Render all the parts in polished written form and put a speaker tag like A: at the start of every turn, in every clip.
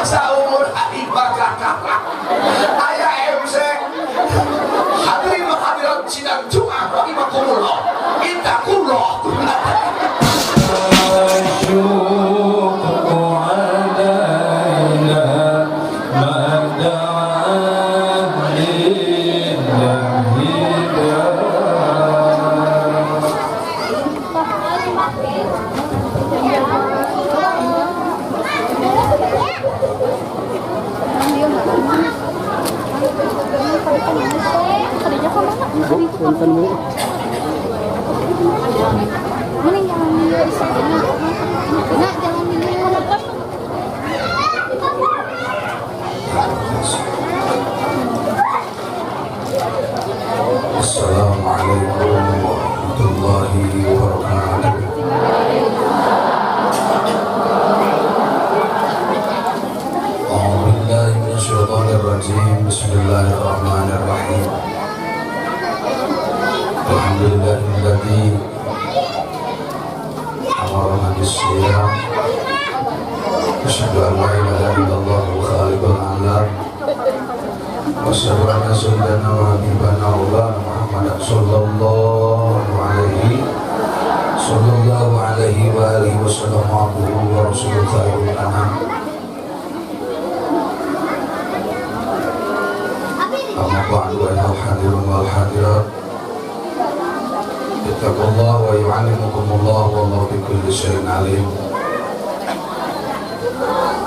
A: Saumur imah kakara aya MC hadirin hadirat sidang Jumat rahimakumullah ittaqullah.
B: Assalamualaikum warahmatullahi wabarakatuh. A'udzu billahi minasyaitonir rajim. Bismillahirrahmanirrahim. Alhamdulillahilladzi amarna bis-shiyam. Asyhadu an la ilaha illallah khaliqul alam. Wa asyhadu anna sayyidana wa habibana Muhammadan sallallahu alaihi wa alihi wasallam abduhu wa rasuluhu khairul anam. Amma ba'du, ayyuhal hadirun wal hadirat, ittaqullah wa yu'allimukumullah wallahu bikulli syai'in alim.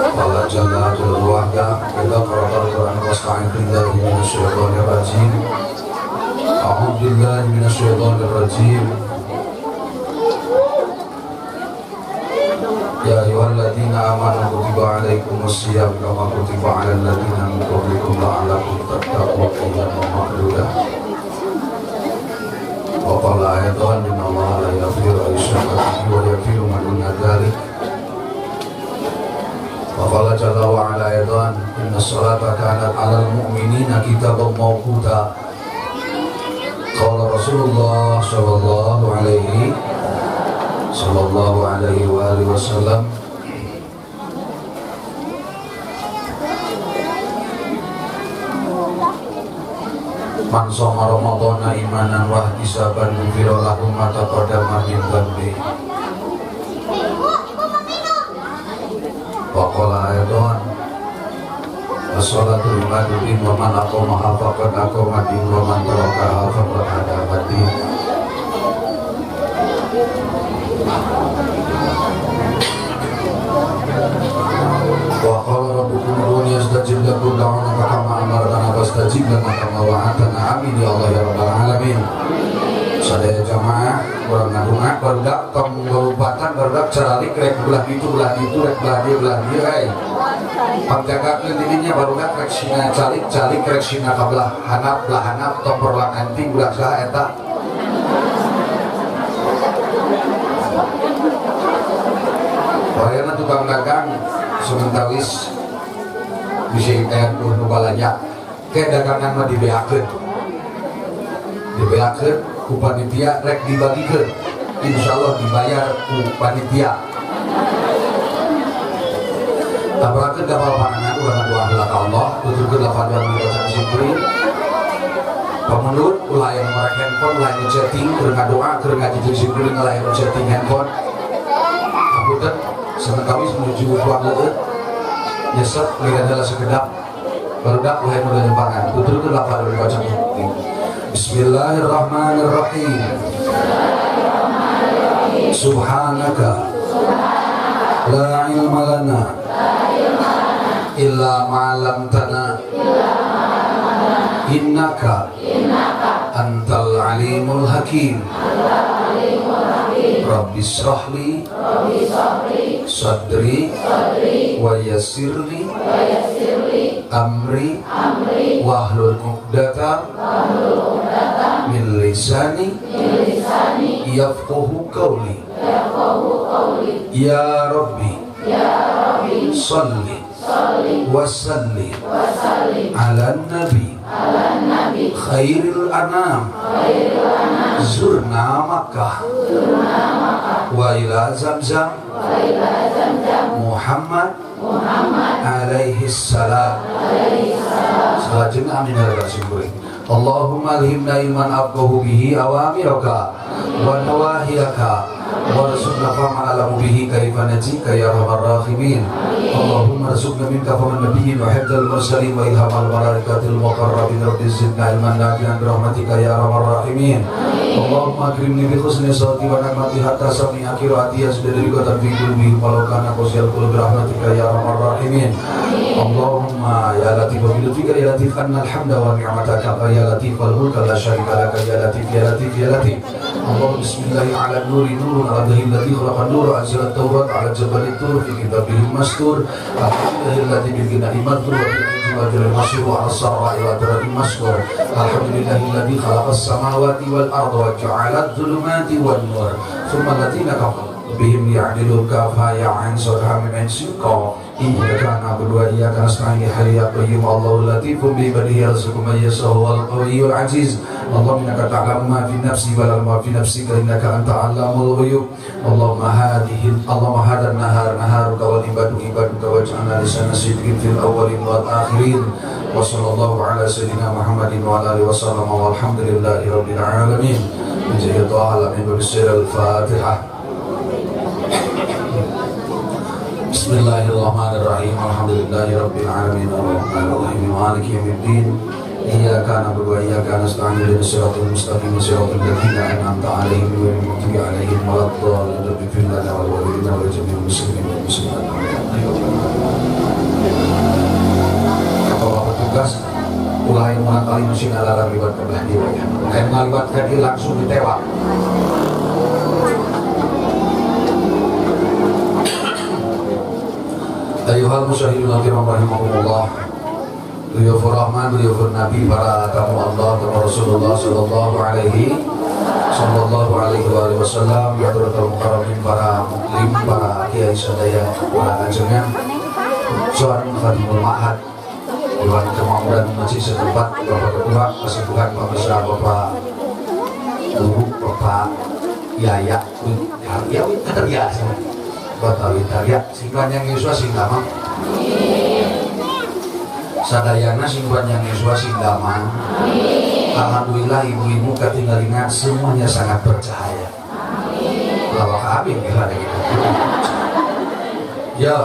B: Qala jalla jalaluhu wahda idza qara'ta al-Qur'an fasta'in billahi minasy syaithanir rajim. A'udzu billahi minasy syaithanir rajim. Ya ayyuhalladzina amanu kutiba alaikumus shiyam kama kutiba alal ladzina min qablikum la'allakum tattaqun ayyaman ma'dudah. Wa qala aydan innallaha la yaghfiru an yushraka bihi wa yaghfiru ma duna dzalik. Wa qala jalla wa ala aydan inna sholata kanat 'alal mu'minina kitaban mawquta. Qala Rasulullah sallallahu alaihi wa alihi wasallam, man shoma ramadhana imanan wa ihtisaban ghufira lahu ma taqaddama min dhanbi. Wa qala aidan as-sholatu imaduddin wa man aqamaha faqad aqama din wa man tarakaha faqad hadama din. Wa qala rabbukum ud'uni astajib lakum da'una kama amartana fastajib lana kama wa'adtana. Amin ya Allah ya rabbal alamin. Sadaya jamaah urang ngadunga barudak tong lompatan barudak caralik rek belah ditu rek belah dieu euy. Pangjagakeun dirinya barudak rek sina calik calik rek sina ka belah hanap tong perlang anting belah saha eta. Wayana tukang dagang sementawis bisa aya nu balanja ke dagangan mah dibeakeun ku panitia rek dibagikeun, insyaallah dibayar ku panitia. Tabrakeun kapal panangan urang ngadoa heula ka Allah, tuturkeun lafadz dibaca simkuring. Pamundur ulah aya nu marek handphone, ulah aya nu chatting, keur ngadoa, keur ngaji jeung simkuring ulah aya nu chatting handphone. Hapunten samentawis menuju tuang leueut nyesep lira heula sekedap barudak ulah aya nu lempangan. Tuturkeun lafadz dibaca simkuring. Bismillahirrahmanirrahim. Subhanaka la ilma lana illa ma 'allamtana innaka antal alimul hakim. Rabbi shrah li sadri wa yassir li amri wahlul 'uqdatam min lisani yafqahu qawli. Ya Rabbi salli wa sallim ala nabi khairil anam zurna Makkah wa ila zamzam Muhammad Alaihi salam. Salajengna amin ya rabbal alamin. Allahumma alhimna ilman afqahu bihi awamiraka wa nawahiyaka warzuqna fahman alamu bihi kaifa najika ya arhamar rahimin. Allahumma arzuqna minka faman nabiyyin wa hifdzal mursalin wa ilhamal malaikatil muqarrabin. Rabbi zidna ilman nafi'an bi rahmatika ya arhamar rahimin. Allahumma akrimni bi husni sawti wa ni'mati hatta sami'a qiraati yasdadu bi fi qulubi walau kana qasiyal qulubi rahmatika ya arhamar rahimin. Allahumma ya latif bi lutfika ya latif anna alhamda wa ni'mataka ya latif wal mulka la syarika laka ya latif ya latif ya latif. Allahumma bismillahi ala nuri nurun ala dhahi alladhi khalaqa an-nura anzala at-taurat ala jabal at-tur fi kitabihi mastur. Alhamdulillahilladzi bil ghina'i madhur wa bil ajri al-masir wa ala as-sarra'i wa dharra'i maskur. Alhamdulillahilladzi khalaqa as-samawati wal arda wa ja'ala adh-dhulumati wan nur thumma alladhina kafaru bihim ya'dilun kafa ya 'ain sad ha mim 'ain sin qaf. Iyyaka na'budu wa iyyaka nasta'in. Ya hayyu ya qayyum Allahu latifun bi ibadihi yarzuqu man yasha'u wal qawiyyul 'aziz. Allahumma innaka ta'lamu ma fi nafsi wa la ma fi nafsika innaka anta 'allamul ghuyub. Allahumma hadhihi Allahumma hadzal nahar naharuka wal ibadu ibaduka waj'alna lisana sidqin fil awwalin wal akhirin. Wa sallallahu ala sayyidina Muhammadin wa ala alihi wa sallam walhamdulillahi rabbil alamin. Bi alamin bi sirril Fatihah. Bismillahirrahmanirrahim. Alhamdulillahirabbil alamin arrahmanirrahim maliki yaumiddin. Iyyaka na'budu wa iyyaka nasta'in ihdinas siratal mustaqim siratal ladzina an'amta 'alaihim ghairil maghdubi 'alaihim waladdallin. Rabbil lana wal walidina wa jami'il muslimin wal muslimat. Bapak petugas ulah yang murangkali mesin alarm liwat ke belah dewa ya. Kayak ngaliwat ka dieu langsung ditewak. Ayuhal musyahidun al-kiram rahimakumullah. Duyufur Rahman, duyufur Nabi, para tamu Allah, tamu Rasulullah sallallahu alaihi wasallam, hadratul mukarramin, para muklim, para kiai sadaya, para kanjengan, John Khadimul Ma'had, Dewan Kemakmuran Masjid setempat, Bapak Ketua, Kesepuhan, Pak Besar, Bapak Guru, Bapak Yaya, ya terbiasa. Bapak Witarya, sing panjang yuswa sing damang. Sadayana sing panjang yuswa sing damang. Alhamdulillah ibu-ibu katingalina semuanya sangat bercahaya. Lawak amin ya ada gitu. Ya,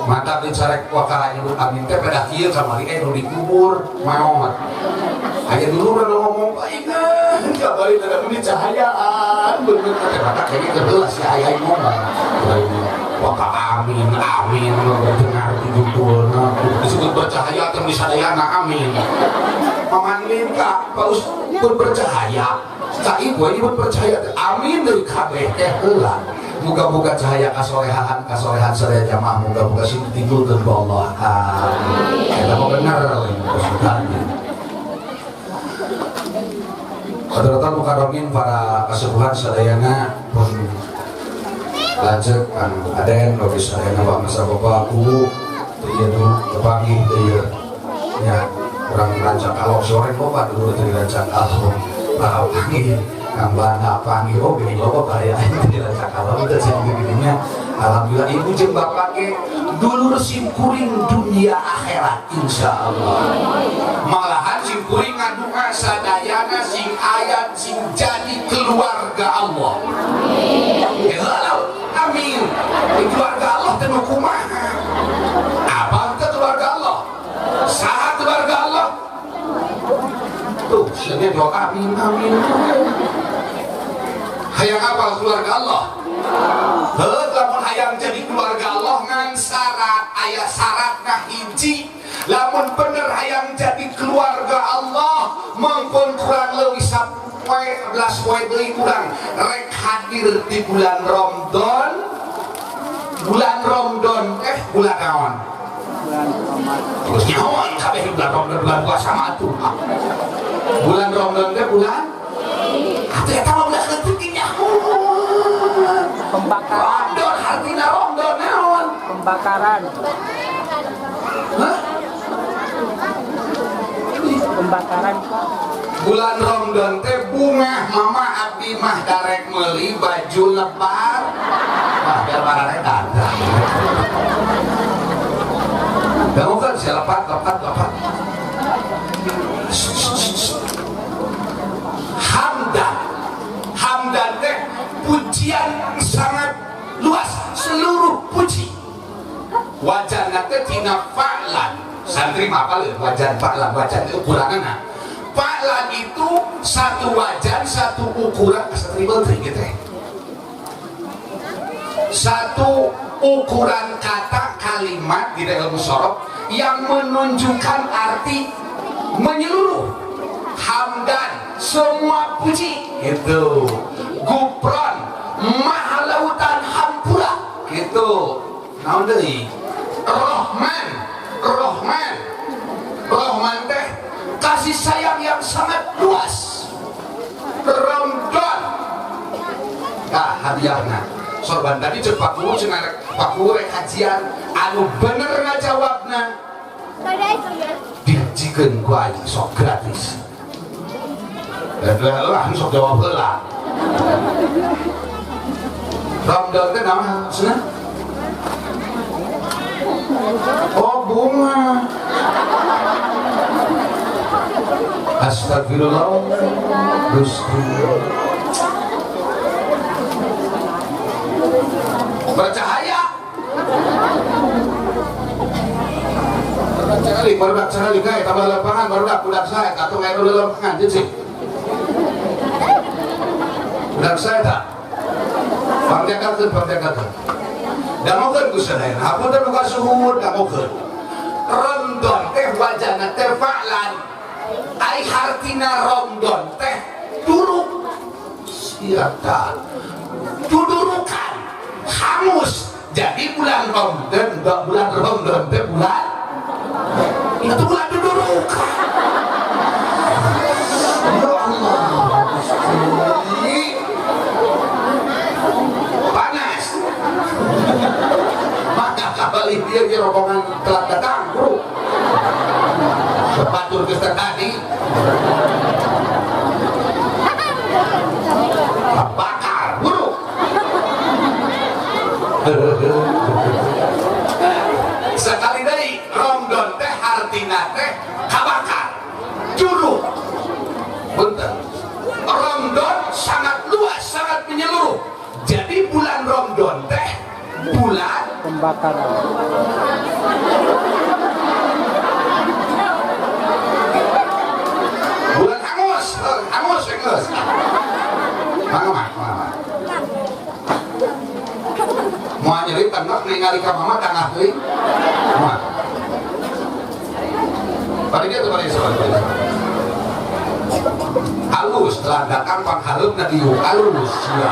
B: mantap dicarek wakara nyebut amin teh pada kieu kamari nu dikubur maot. Aya dulu urang ngomong ingat kamari teh meni cahayaan bener teh mata kayaknya kebelas si aya ngomong. Waka amin amin dengar judulna disebut bercahaya teh sadayana amin. Paman minta paus pun bercahaya. Ka ibu ini pun bercahaya amin deui kabeh teh heula. Moga-moga cahaya kasolehan kasolehan sadaya jamaah moga-moga sing ditimbulkeun ku Allah. Amin. Eta mah bener kesudahannya. Hadratul mukarramin para kasepuhan sadayana pun lanjut kan aden logi sadayana Pak Masa Bapak kuwu teu ieu nu kepanggih teu ieu nya urang rancang kalong sore loba dulu teu rancang kalong para panggih Kang Bana panggih oh gini loba baraya teu rancang kalong teu sing gininya. Alhamdulillah ibu jeung bapak ge dulur simkuring dunia akhirat insyaallah. Malahan simkuring ngadua sadayana sing ayat sing jadi keluarga Allah. Ya amin. Di keluarga Allah teh nu kumaha? Apa teh keluarga Allah? Saha keluarga Allah? Tuh, sia doa amin amin. Hayang apa keluarga Allah? Heuh, lamun hayang jadi keluarga Allah ngan syarat aya syaratna hiji. Lamun bener hayang jadi keluarga Allah mangkon kurang leuwih sapoe 11 poe deui kurang rek hadir di bulan Ramadan. Bulan Ramadan bulan naon?
C: Bulan Ramadan.
A: Terus nyaon kabeh bulan Ramadan bulan puasa mah atuh. Bulan Ramadan teh bulan atuh eta mah bulan leutik nyaho.
C: Pembakaran.
A: Ramadan artina Ramadan naon?
C: Pembakaran.
A: Hah?
C: Pembakaran Pak.
A: Bulan Ramadan teh bunga mama abdi mah darek meuli baju lebar. Wah, biar marane datang. Dangukeun sia lepat lepat lepat. Hamdan. Hamdan teh pujian sangat luas, seluruh puji. Wajan teh tina fa'lan. Santri mah apal wajan fa'lan, wajan itu ukuranna. Fa'lan itu satu wajan, satu ukuran, satu menteri gitu ya. Satu ukuran kata kalimat di dalam ilmu sorof yang menunjukkan arti menyeluruh. Hamdan, semua puji gitu. Gupron, maha lautan hampura gitu. Naon deui? Rohman, Rohman, Rohman teh kasih sayang yang sangat luas. Ramadan, nah hadiahna. Sorban tadi cek Pak Guru cenah rek Pak Guru rek kajian anu bener ngajawabna dihajikeun ku aing sok gratis. Lah sok jawab heula. Ramadan teh nama cenah? Oh bunga. Astagfirullah. Gusti. Bercahaya. Barudak sekali kae tambah lapangan barudak budak saya katung aya nu lapangan jeung sih. Budak saya tak. Pangjakarkeun pangjakarkeun. Dangokeun ku sadayana. Hapunten nu kasuhun dangokeun. Rondon teh wajana teh fa'lan. Ai hartina rondon teh duruk. Siapa? Dudurukan. Hangus. Jadi bulan Ramadan, enggak bulan Ramadan teh bulan itu bulan dudurukan. Ya Allah. Panas. Maka kabali dia di rombongan telat datang, bro. Sepatur geus tadi. Bakar, bro. Sekali deui Ramadan teh hartina teh kabakar, curug. Punten. Ramadan sangat luas, sangat menyeluruh. Jadi bulan Ramadan teh bulan
C: pembakaran.
A: Bulan hangus, hangus hangus. Mangga mah, mangga. Moal nyeri tengok ningali ka mama tangah teuing. Moal. Bari dia tuh bari soal. Halus telah datang panghareupna diuk halus ya.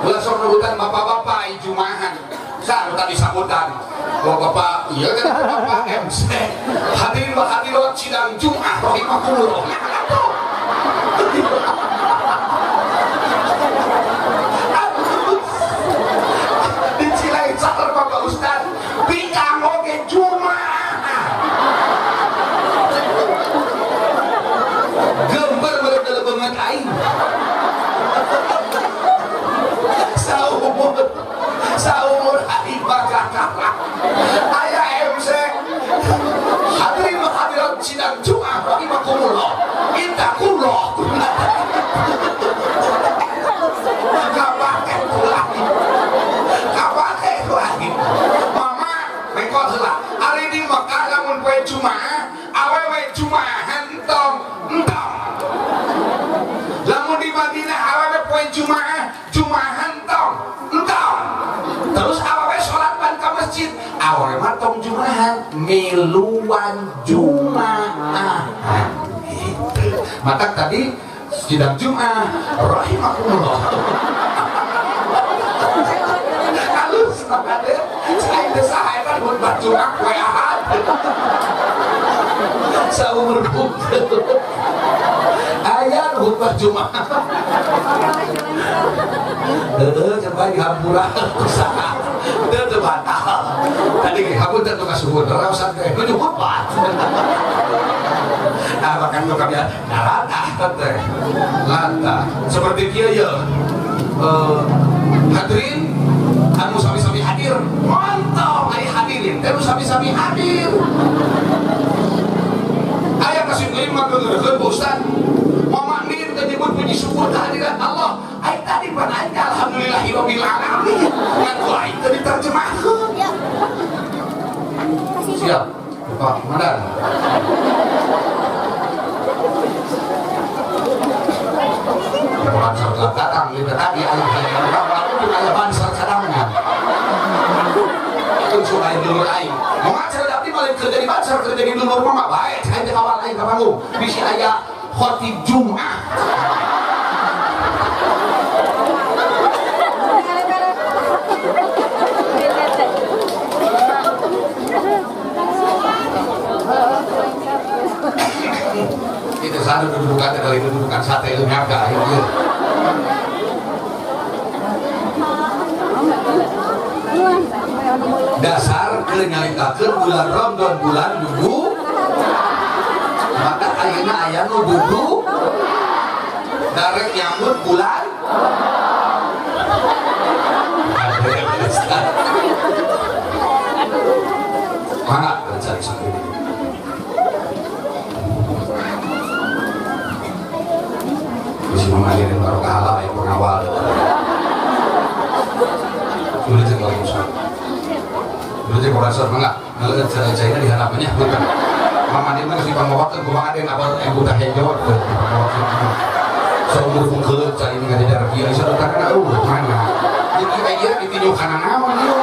A: Ulah sok nurutan bapak-bapak ai jumahan. Sa nu tadi sambutan. Bapak-bapak, iya kan bapak MC. Hadirin wa hadirat sidang Jumat rahimakumullah. Nah, atuh. Dicilai sater Bapak Ustad, bikang oge Jumat. Gember beureum beungeut aing. Saumur, saumur aing bakal aya MC. Hadirin wa hadirat sidang Jumat rahimakumullah. Ittaqullah. Kapake tulang. Kapake tulang. Mama mengkol heula. Ari di Mekah lamun poe Jumaah, awewe Jumaahan entong, entong. Lamun di Madinah awewe poe Jumaah, Jumaahan entong, entong. Terus awewe salat pan ka masjid, awewe mah tong Jumaahan, miluan Jumaahan. Gitu. Maka tadi sidang Jumat rahimakumullah. Halus ada saya teh saha eta khutbah Jumat poe Ahad. Saumur bungkeul. Aya khutbah Jumat. Heueuh coba dihampura usaha. Teu teu batal. Tadi ge hapunten nu kasuhun raosan teh nuju khutbah. Nah, makan nu kabeh nah latah teh. Latah. Seperti kieu ye. Hadirin anu sami-sami hadir, sami hadir. Aya kasih deui mah geureukeun Pak Ustaz. Mama Nir teh nyebut puji syukur kehadirat Allah. Ai tadi pan aing alhamdulillahirabbil alamin. Ngan ku aing teh diterjemahkeun. Siap, Bapak Komandan. Bansar telah datang, lima tadi ayah ayah bansar cadangan. Itu suka dulur aing. Mau ngajar tapi malah kerja di bansar, kerja di dulur mama baik. Aing kawal aing ka panggung. Bisi aya khotib Jumat. Itu satu dudukan kali itu dudukan sate itu nyangka itu. Dasar keur nyaritakeun bulan Ramadan bulan dudu, maka ayeuna aya nu dudu darek nyambut bulan. Mana cari sendiri. Bisa mengalirin barokah halal ya pengawal. Dulu aja kalau usah. Dulu aja kalau usah enggak. Kalau cari-carinya di hadapannya bukan. Mama dia mah si pamawakeun kumaha deui apa yang buta hejo pamawakeun. Saumur pungkeut cari ini ngajajar kieu isa teh kana mana. Jadi aya ditinju kana naon ieu.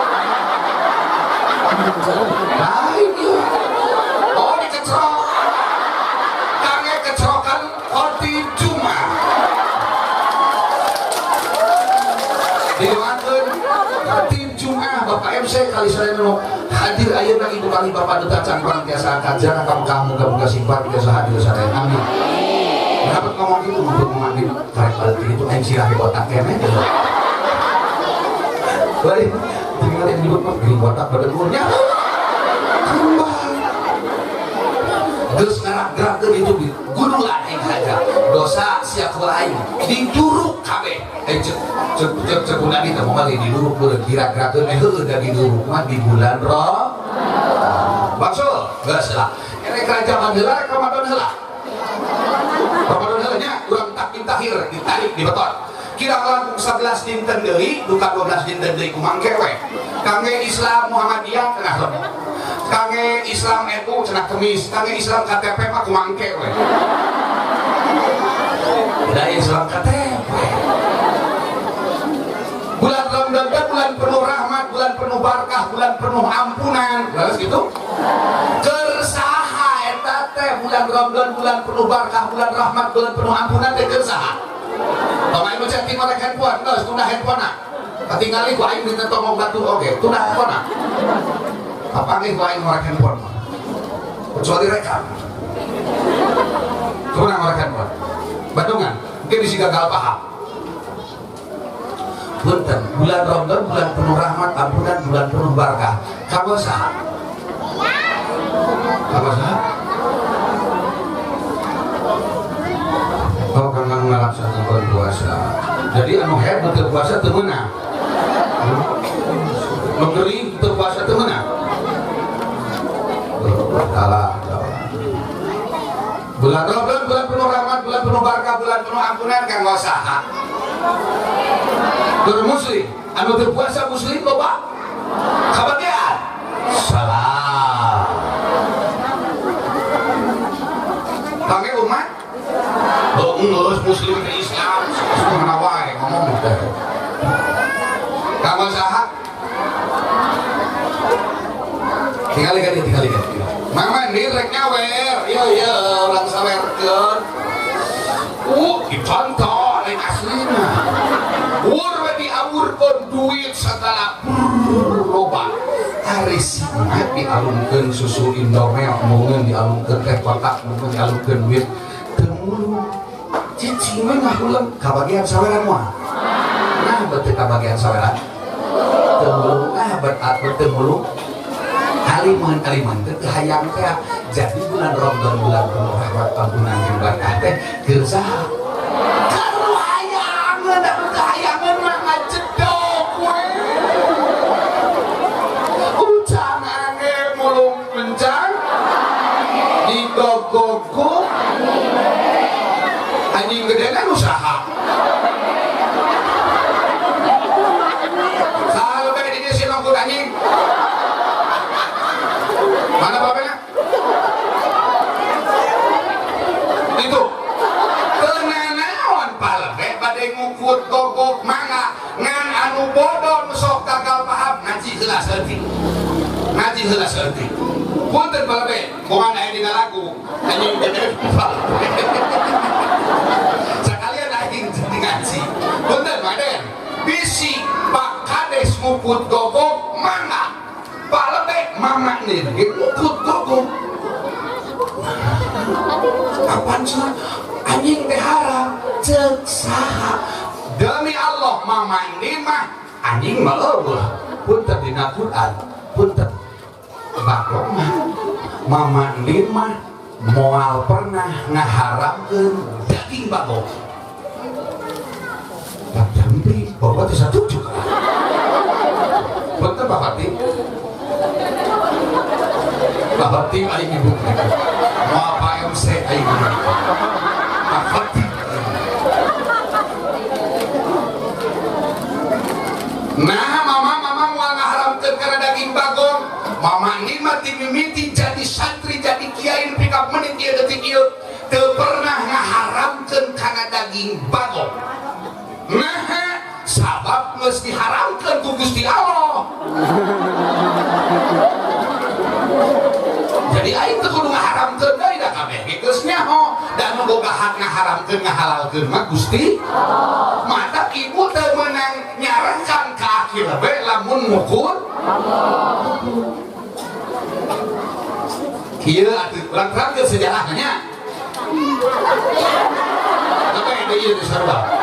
A: Lain ieu. Oh dikecrok. Kangge kecrokan khotib Jumat. Didoakeun khotib Jumat Bapak MC kali saya nu hadir ayeuna ibu kali Bapak Duta Cangpang tiasa kajian ka Mekah muga-muga simpan tiasa hadir sadaya. Amin. Kenapa ngomong gitu untuk ngomong karek balik itu aing sirah di botak keneh. Bari tinggal yang nyebut mah gering botak badegurnya. Geus ngarak-gerakkeun itu di gunung lah aing haja. Dosa sia ku aing diduruk kabeh. Cek cek cek cek bulan itu mau kali diduruk beureum gerak-gerakeun heueuh da diduruk mah di bulan Ramadan. Bangsul geus lah. Erek rajaban heula rek Ramadan heula. Ramadan heula nya urang takbir takhir ditarik dibetot. Kira langkung 11 dinten deui duka 12 dinten deui kumangke we. Kangge Islam Muhammadiyah cenah Rebo. Kangge Islam NU cenah Kemis, kangge Islam KTP mah kumangke we. Da Islam KTP. Bulan Ramadan teh bulan penuh rahmat, bulan penuh barkah, bulan penuh ampunan. Lalu gitu? Keur saha eta teh bulan Ramadan, bulan penuh barkah, bulan rahmat, bulan penuh ampunan teh keur saha? Pamain nu chatting merek handphone, geus tunda handphone-na. Katingali ku aing dina tongong batur oge, tunda handphone-na. Kapanggih ku aing ngorek handphone mah. Kecuali rekam. Tunda ngorek handphone. Bandungan, mungkin bisi gagal paham. Punten, bulan Ramadan bulan penuh rahmat, ampunan, bulan penuh barkah. Kanggo saha? Kanggo saha? Oh, kanggo ngalaksanakeun puasa. Jadi anu head teu puasa teu meunang. Nu gering teu puasa teu meunang. Salah. Bulan Ramadan bulan penuh rahmat, bulan penuh barkah, bulan penuh ampunan kanggo saha? Keur muslim, anu teu puasa muslim loba. Kabagian. Salah. Kangge umat? Oh, geus muslim teh Islam, mana wae ngomong teh. Kanggo saha? Tinggali kan, tinggali kan. Mama ini rek nyawer, iya iya orang sawerkeun. Dicontoh lain aslina. Wur we diawurkeun duit segala loba. Ari simat dialungkeun susu Indomie, mungen dialungkeun teh kotak, mungen dialungkeun duit. Teu mulung. Cicing we ngahuleng kabagian saweran moal. Nah, beuteung kabagian saweran. Teu mulung ah bet teu mulung. Aliman aliman teh hayang teh jadi bulan Ramadan bulan penuh rahmat ampunan jeung barkah teh keur saha? Keur hayangeun da teu hayangeun mah ngajedog we. Ucangan ge mulung saeutik. Ngaji heula saeutik. Punten balebe, kumaha aya dina lagu. Anjing gede. Sakalian aing jadi ngaji. Punten Pak Den. Bisi Pak Kades mukut gogok mangga. Pak Lebek mama nih mukut gogok. Kapan cenah anjing teh haram ceuk saha? Demi Allah mama ini mah anjing mah eueuh. Punten dina Quran, punten. Bagong mah mama ini mah moal pernah ngaharamkeun daging bagong. Pak Jambi, bapak teh satuju kan? Punten Pak Fatih. Pak Fatih aing ibu. Moal Pak MC aing ibu. Pak Fatih. Nah, mama moal ngaharamkeun kana daging bagong. Mama ini mah dimimiti jadi santri, jadi kiai nepi ka menit ieu detik ieu teu pernah ngaharamkeun kana daging bagong. Nah, sabab geus diharamkeun ku Gusti Allah. Jadi aing teu kudu ngaharamkeun deui da kabeh ge geus nyaho da nu boga hak ngaharamkeun ngahalalkeun mah Gusti Allah. Mata ibu teu meunang nyarekan ka akhir we lamun ngukur. Kieu atuh urang terangkeun sejarahnya. Apa yang ieu di sarua?